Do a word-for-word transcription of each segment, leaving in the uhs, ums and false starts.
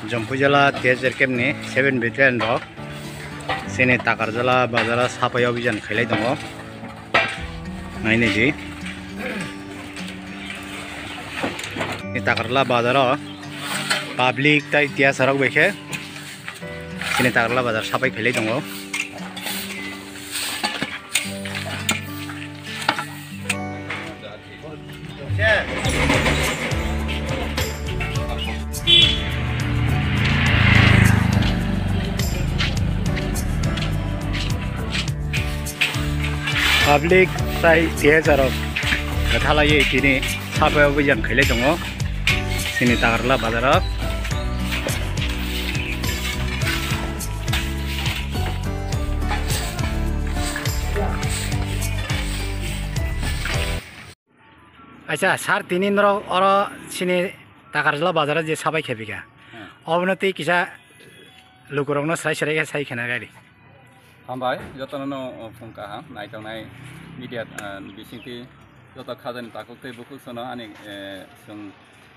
Jompui jala T S R camp ni seven battalion rok chini Takarjala bazar o sapai obijan khailai tongo. Naini di. Ni Takarjala bazar o public tai tiyasa rok bai khe chini Takarjala bazar sapai khailai tongo. Public tai tiyajarok kwthalaiwi tini sapai obijan khailai tongo chini Takarjala bazaro. Acha, sir, tini norok oro chini Takarjala bazaro je sabai khe bikha. Hmm. Obono tei kisa lukurokno srai srai khe sai khena gari. Hambai, jotono no, o, phung kaham, naitongnai media, ah, bisingtwi joto khajani takhuk tei bukhuk sono ani, eh, chwng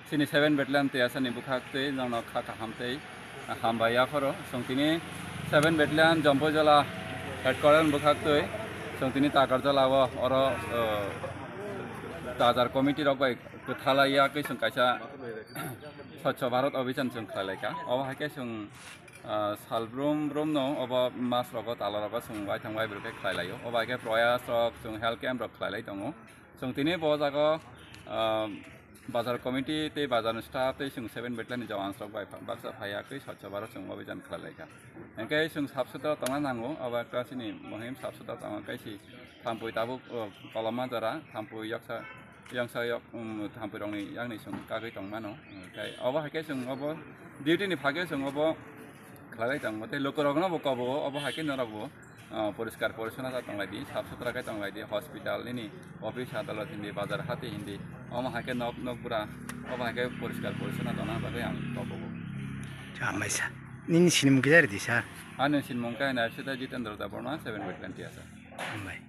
chini seven battalion tei asani bwkhak tei jono kha kaham tei hambai yapharo. Chwng tini seven battalion Jompoijala headquarter bwkhak tei chwng tini Takarjala o oro, eh, bazar committee rok bai kwthalai ya khe chwng kaisa Swachh Bharat Abhijan chwng khlai lai kha. Obo hai khe chwng, ah, sal brum brum no obo mas rogo tala rogo chwng waithang waibrwkhe khlai laio. Obo hai khe proyas rok chwng health camp rok khlai lai tongo. Chwng tini bo jago, ah, bazar committee tei bazar ni staff tei chwng seven battalion ni jawans rok bai baksa phai ya khe Swachh Bharat chwng abhijan khlai lai kha. Hingkhe chwng sap sutra tongna nango, abo ekta chini mohim sap sutra tongo, kaisi thampui tabuk, o, koloma jora, thampui yaksa, yangsa yok, um, thampui rokni yakni chwng kagwi tongmano. Hingkhe obo hai khe chwng obo duty ni phagwi chwng obo khlaiwi tongo, tei lukurokno bo kobo, obo hai khe norokbo, o, poriskar porisona khe tonglai di, sap sutra khe tonglai di, hospital nini office adalat hindi, bazar hati hindi, omo hai khe nok, nok bura, obo hai khe poriskar porisona tongna bagwi ang kobo. Hambai sir. Nini sinimung kisa ridi sir. Ani sinimung khe Narsita Jitendra Debbarma, seven battalion T S R. Hambai.